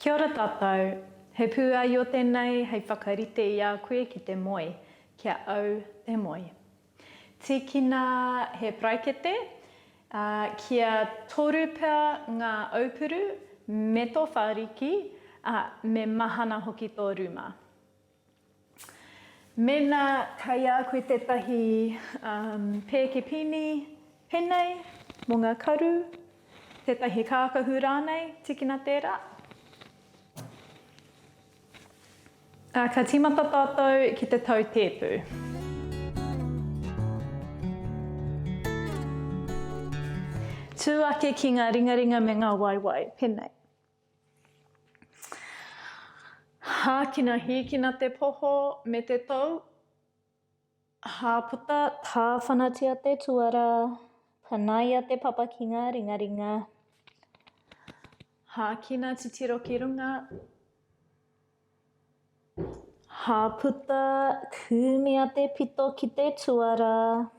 Kia ora tātou. He pūaio tēnei hei whakarite i a koe ki te moe, kia au te moe. Tīkina he paraikete, ā, kia toru pea ngā aupuru me tō whāriki, ā, me mahana hoki tō rūma. Mēnā kei a koe tētahi pēke pīni pēnei mō ngā karu, tētahi kākahu rānei, tīkina tērā. Ā, ka tīmata tātou ki te tau tēpu. Tū ake ki ngā ringaringa me ngā waewae, pēnei. Hākina hīkina te poho me te tou. Hāputa tāwhanatia te tuara, panaia te papa ki ngā ringaringa. Hākina titiro ki runga. Hāputa kūmea te pito ki te tuara.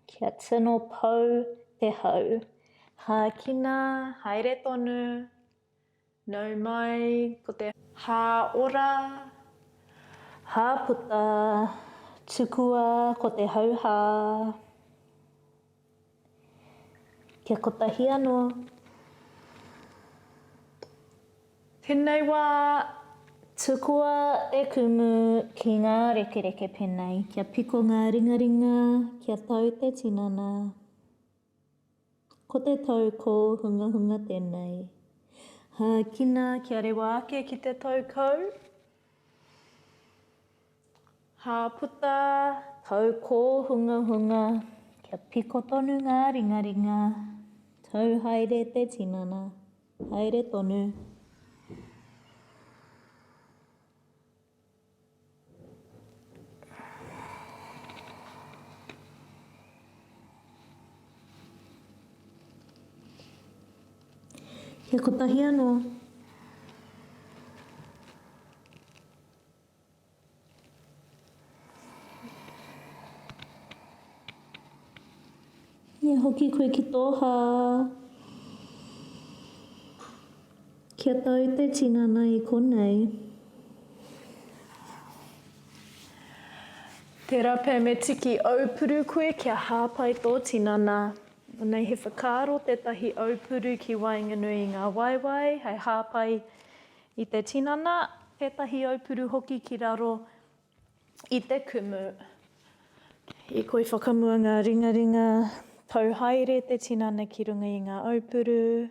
Kia tino pau te hau. Hākina, haere tonu. Nau mai, ko te hā ora. Hāputa, tukua ko te hau hā. Kia kotahi anō. Tēnei wā. Tukua te kumu ki ngā rekereke penei, kia piko ngā ringaringa, kia tau te tinana. Ko te tau kōhungahunga tēnei. Hākina kia rewa ake ki te tau kau. Hāputa. Tau kōhungahunga, kia piko tonu ngā ringaringa, tau haere te tinana, haere tonu. Kia kotahi anō. Me hoki koe ki tō hā. Kia tau te tinana i konei. Tērā pea me tiki aupuru koe kia hāpai tō tinana. Anei he whakaaro tētahi aupuru ki waenganui i ngā waewae hei hāpai I te tinana, tētahi aupuru hoki ki raro i te kumu. Hīkoi whakamua ngā ringaringa, tau haere te tinana ki runga i ngā aupuru.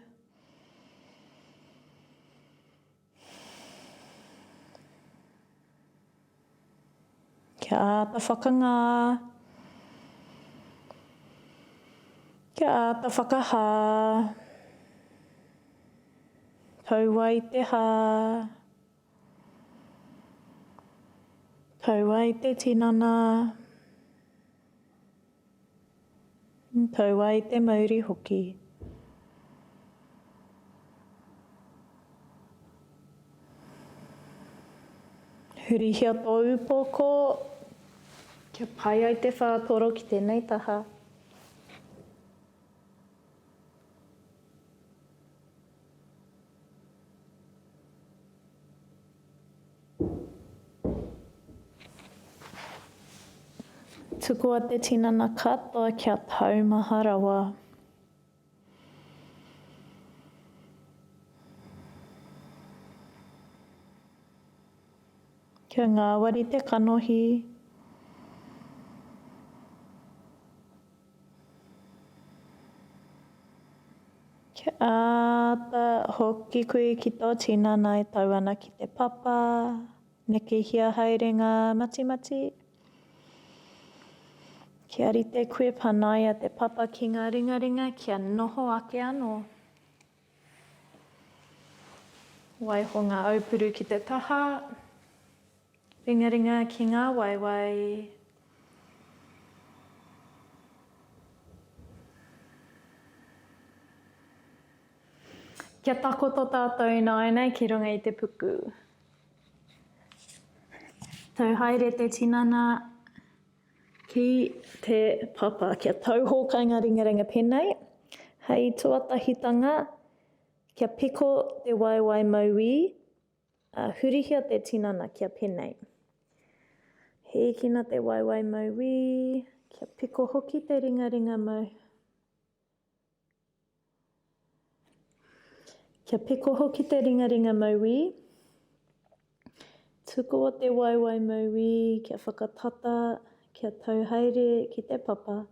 Kia āta whakangā. Kia āta whakahā. Tau ai te hā. Tau ai te tinana. Tau ai te mauri hoki. Hurihia tō upoko kia pai ai te whātoro ki tēnei taha. Tukua te tinana katoa kia taumaha rawa. Kia ngāwari te kanohi. Kia āta hoki koe ki tō tinana e tau ana ki te papa, nekehia haere ngā matimati. Kia rite koe panaia te papa ki ngā ringaringa kia noho ake anō. Waiho ngā aupuru ki te taha. Ringaringa ki ngā waewae. Kia takoto tātou ināianei ki runga i te puku. Tau haere te tinana ki te papa. Kia tauhōkai ngā ringaringa pēnei. Hei tuatahitanga. Kia piko te waewae mauī, ā, hurihia te tinana kia penei. Hīkina te waewae mauī, kia piko hoki te ringaringa mau. Kia piko hoki te ringaringa mauī. Tukua te waewae mauī kia whakatata, kia tau haere ki te papa.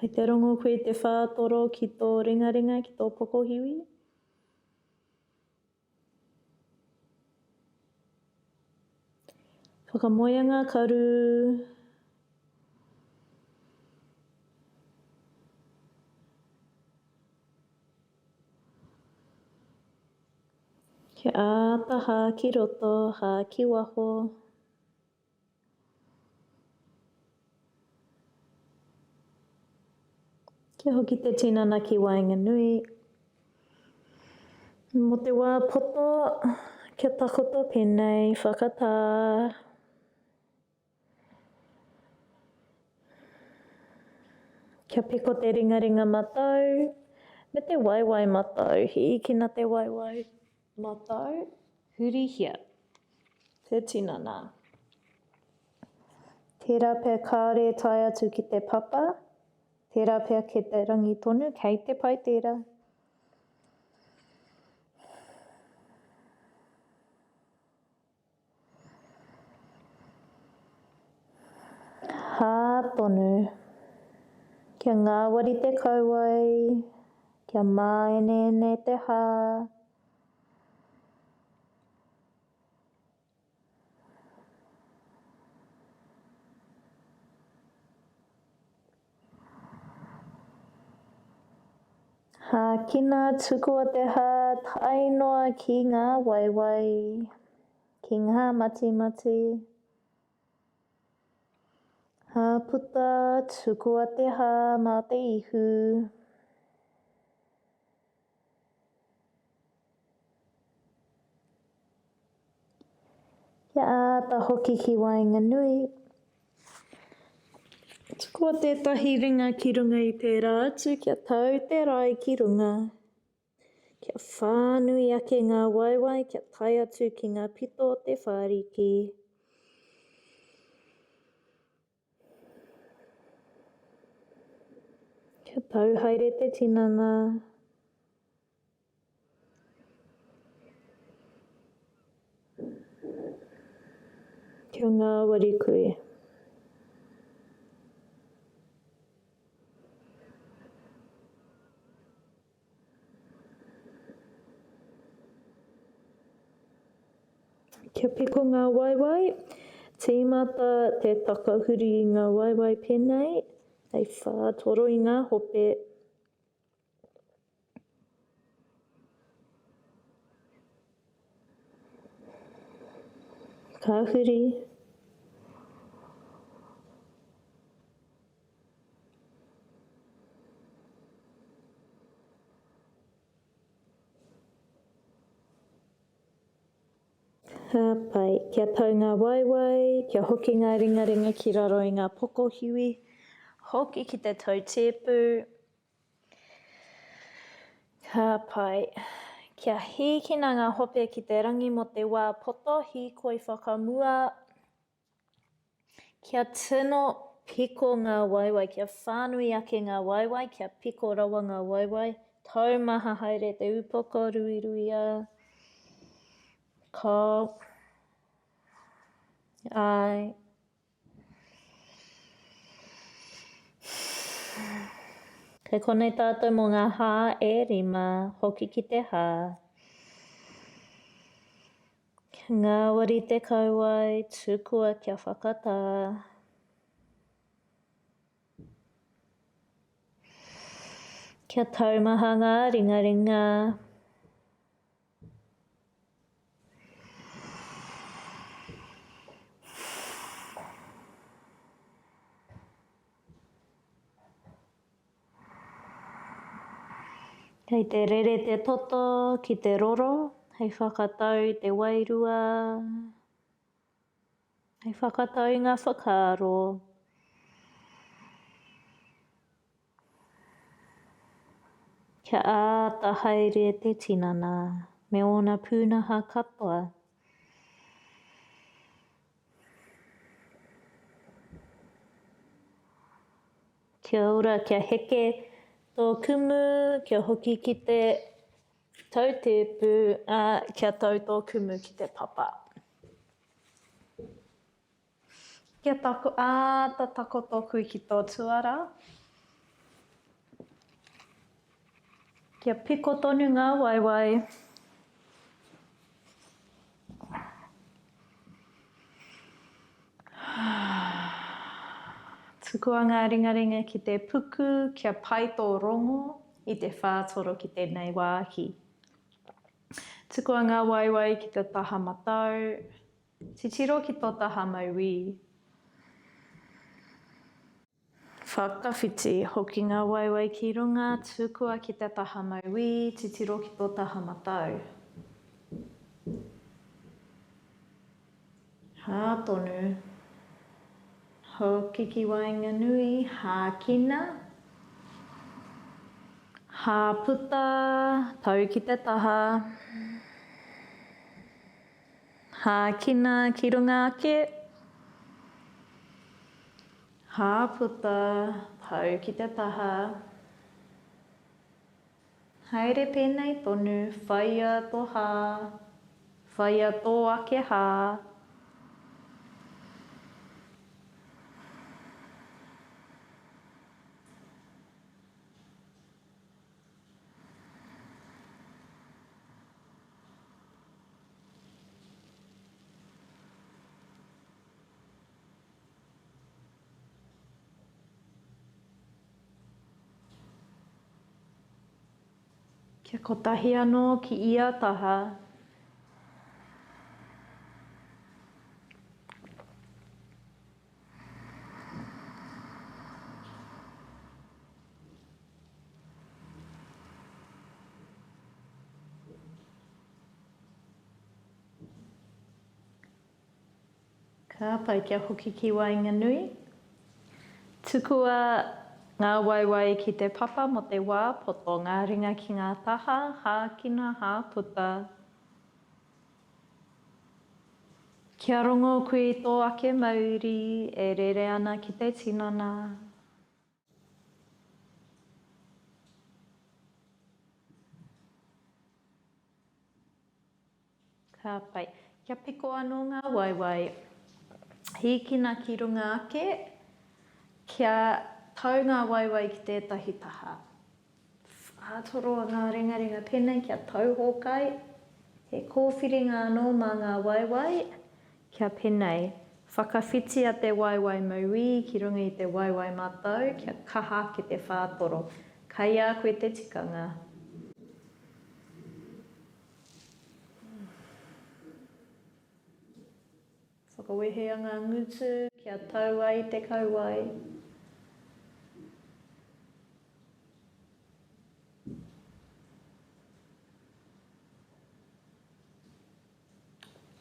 Kei te rongo koe i te whātoro ki tō ringaringa, ki tō pokohiwi? Whakamoea ngā karu. Kia āta hā ki roto, hā ki waho. Kia hoki te tinana ki waenganui. Mō te wā poto, kia takoto pēnei, whakatā. Kia piko te ringaringa matau, me te waewae matau. Hīkina te waewae matau, hurihia te tinana. Tērā pea kāore e tae atu ki te papa, tērā pea kei te rangi tonu, kei te pai tērā. Hā tonu. Kia ngāwari te kauae, kia māeneene te hā. Hākina tukua te hā tae noa ki ngā waewae, ki ngā matimati. Hā puta tukua te hā mā te ihu. Kia āta hoki ki waenganui. Tukua tētahi ringa ki runga i tērā atu kia tau te rae ki runga. Kia whānui ake ngā waewae kia tae atu ki ngā pito o te whāriki. Kia tau haere te tinana. Kia ngāwari koe. Kia piko ngā waewae, tīmata te takahuri i ngā waewae pēnei, hei whātoro i ngā hope. Ka huri. Ka pai. Kia tau ngā waewae, kia hoki ngā ringaringa ki raro i ngā pokohiwi, hoki ki te tau tēpu. Ka pai. Kia hīkina ngā hope ki te rangi mō te wā poto, hīkoi whakamua. Kia tino piko ngā waewae, kia whānui ake ngā waewae, kia piko rawa ngā waewae, taumaha haere te upoko, ruiruia, ka, āe. Kei konei tātou mō ngā hā e rima, hoki ki te hā. Ngāwari te kauae, tukua kia whakatā. Kia taumaha ngā ringaringa. Kei te rere te toto ki te roro hei whakatau i te wairua, hei whakatau i ngā whakaaro. Kia āta haere te tinana me ōna pūnaha katoa. Kia ora, kia heke tō kumu, kia hoki ki te tautēpu, ā, kia tau tō kumu ki te papa. Kia tako, āta takoto koe ki tō tuarā. Kia piko tonu ngā waewae. Tukua ngā ringaringa ki te puku kia pai tō rongo i te whātoro ki tēnei wāhi. Tukua ngā waewae ki te taha matau. Titiro ki tō taha mauī. Whakawhiti hoki ngā waewae ki runga, tukua ki te taha mauī, titiro ki tō taha matau. Hā tonu. Hoki ki waenganui, hākina. Hā puta, tau ki te taha. Hākina ki runga ake. Hā puta, tau ki te taha. Haere pēnei tonu, whaia tō hā, whaia tō ake hā. Kia kotahi anō ki ia taha. Ka pai kia hoki ki waenganui. Tukua ngā waewae ki te papa mō te wā poto, ngā ringa ki ngā taha, hākina, hāputa. Kia rongo koe i tō ake mauri e rere ana ki te tinana. Ka pai. Kia piko anō ngā waewae. Hīkina ki runga ake, kia tau ngā waewae ki tētahi taha. Whātoroa ngā ringaringa pēnei kia tauhōkai. He kōwhiringa anō mā ngā waewae, kia pēnei. Whakawhitia te waewae mauī ki runga i te waewae matau kia kaha ake te whātoro. Kai a koe te tikanga. Whakawehea ngā ngutu kia tau ai te kauae.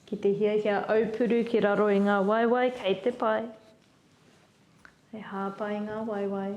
Ki te hiahia aupuru ki raro i ngā waewae, kei te pai. Hei hāpai i ngā waewae.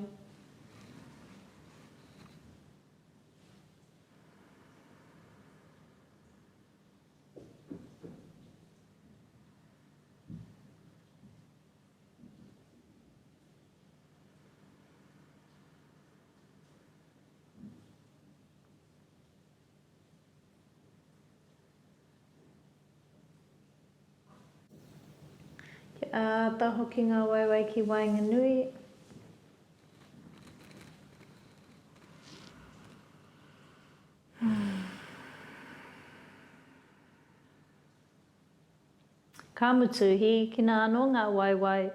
Kia āta hoki ngā waewae ki waenganui. Ka mutu, hīkina anō ngā waewae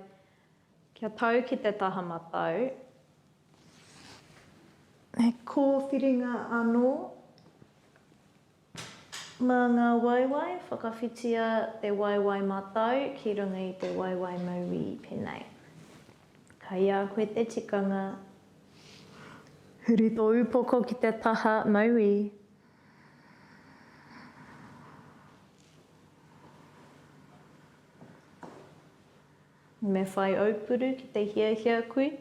kia tau ki te taha matau. He kōwhiringa anō Mā ngā waewae, whakawhitia te waewae matau ki runga i te waewae mauī pēnei. Kai a koe te tikanga. Huri tō upoko ki te taha mauī. Me whai aupuru ki te hiahia koe.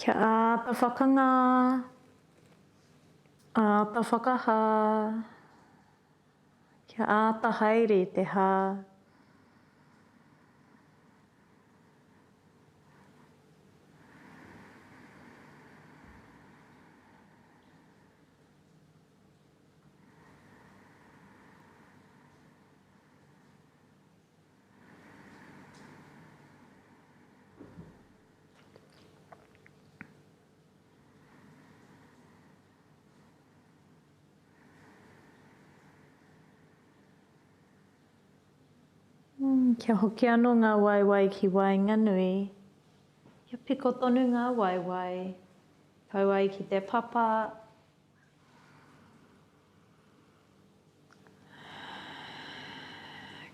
Kia āta whakangā, āta whakahā, kia āta haere te hā. Kia hoki anō ngā waewae ki waenganui. Kia piko tonu ngā waewae. Tau ai ki te papa.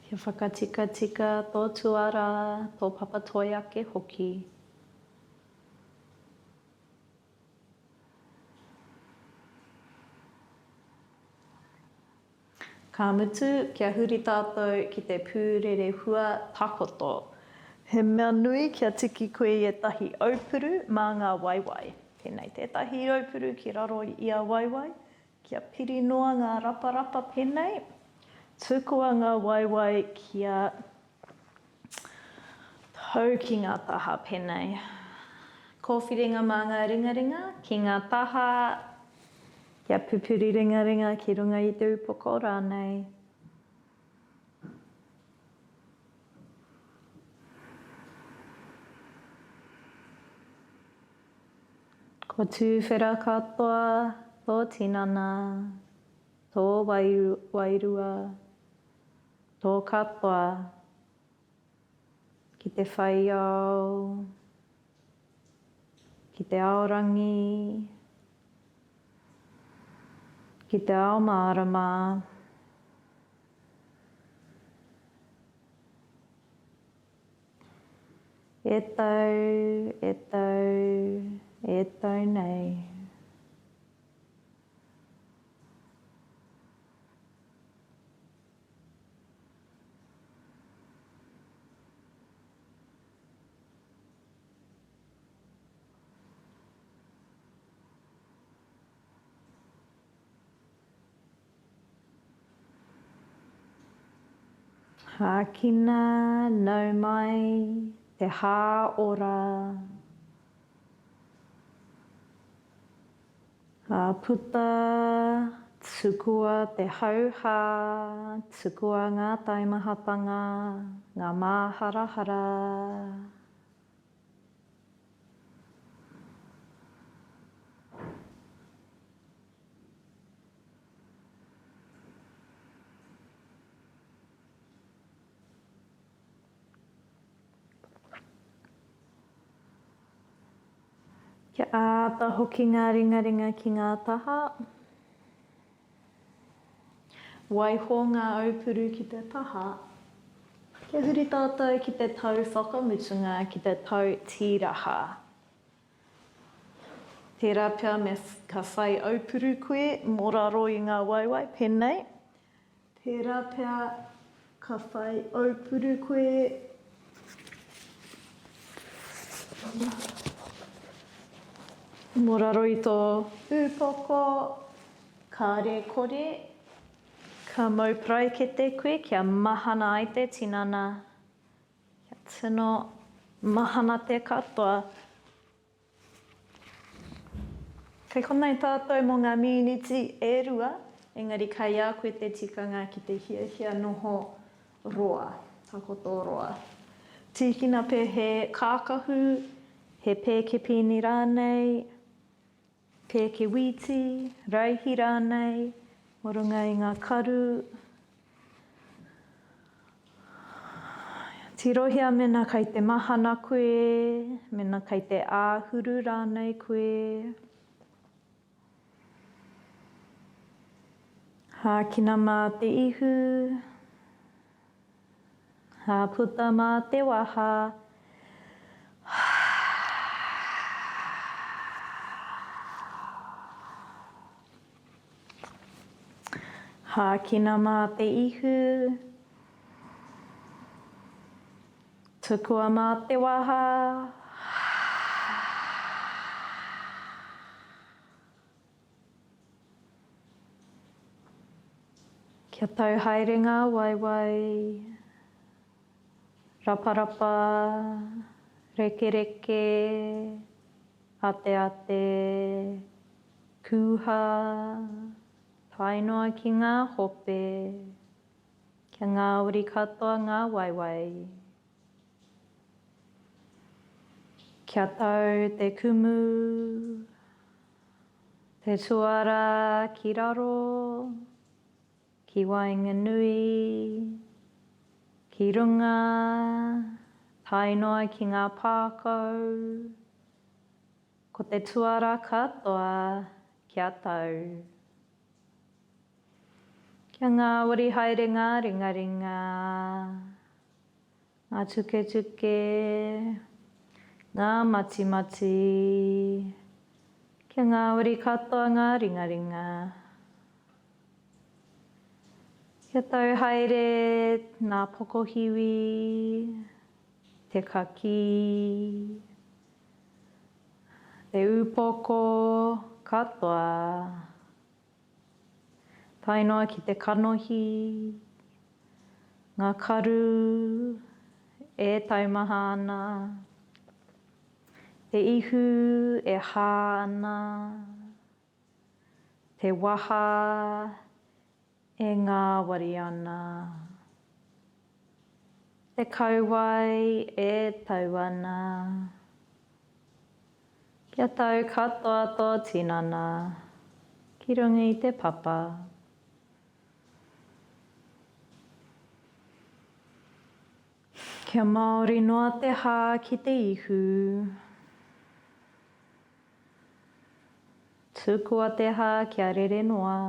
Kia whakatikatika tō tuarā, tō papatoi ake hoki. Ka mutu, kia huri tātou ki te pūrerehua takoto. He mea nui kia tiki koe i ētahi aupuru mā ngā waewae. Tēnei tētahi aupuru ki raro i ia waewae, Kia piri noa ngā raparapa pēnei, tukua ngā waewae kia tau ki ngā taha pēnei. Kōwhiringa mā ngā ringaringa ki ngā taha, kia pupuri ringaringa ki runga i te upoko rānei. Kua tūwhera katoa tō tinana, tō wairua, tō katoa ki te whai ao, ki te aorangi, ki te ao mārama. E tau, e tau, e tau nei. Hākina, nau mai, te hā ora. Ka puta, tukua te hauhā, tukua ngā taimahatanga, ngā māharahara. Kia āta hoki ngā ringaringa ki ngā taha. Waiho ngā aupuru ki te taha. Kia huri tātou ki te tau whakamutunga, ki te tau tīraha. Tērā pea me ka whai aupuru koe mō raro i ngā waewae, pēnei. Tērā pea ka whai aupuru koe mō raro i tō upoko, kāre kore. Ka mau paraikete koe kia mahana ai te tinana. Kia tino mahana te katoa. Kei konei tātou mō ngā mīniti e rua, engari kai a koe te tikanga ki te hiahia noho roa, takoto roa. Tīkina pea he kākahu, he pēke pīni rānei, Pēke wīti, raihi rānei, mō runga i ngā karu. Tirohia mēnā kei te mahana koe, mēnā kei te āhuru rānei koe. Hākina mā te ihu. Ka puta mā te waha. Hākina mā te ihu. Tukua mā te waha. Kia tau haere ngā waewae, raparapa, rekereke, ateate, kūhā, tae noa ki ngā hope, kia ngāwari katoa ngā waewae. Kia tau te kumu, Te tuara ki raro, ki waenganui, ki runga, tae noa ki ngā pākau, ko te tuara katoa kia tau. Kia ngāwari haere ngā ringaringa. Ngā tuketuke, ngā matimati, kia ngāwari katoa ngā ringaringa. Kia tau haere ngā pokohiwi, te kakī, te upoko katoa. Tae noa ki te kanohi, ngā karu e taumaha ana, te ihu e hā ana, te waha e ngāwari ana, te kauae e tau ana. Kia tau katoa tō tinana ki runga i te papa. Kia māori noa te hā ki te ihu. Tukua te hā kia rere noa.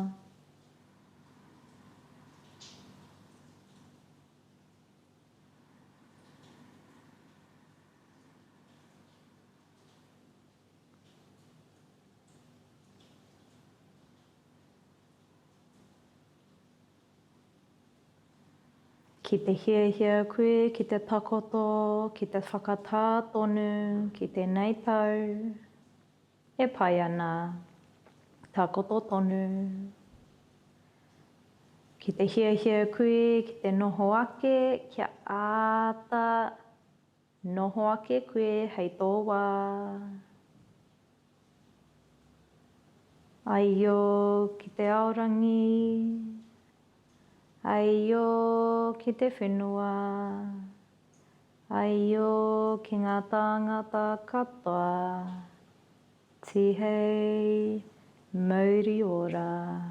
Ki te hiahia koe ki te takoto, ki te whakatā tonu ki tēnei tau, e pai ana, takoto tonu. Ki te hiahia koe ki te noho ake kia āta Noho ake koe hei tō wā. Aio ki te aorangi, aio ki te whenua, aio ki ngā tāngata katoa, tihei mauri ora.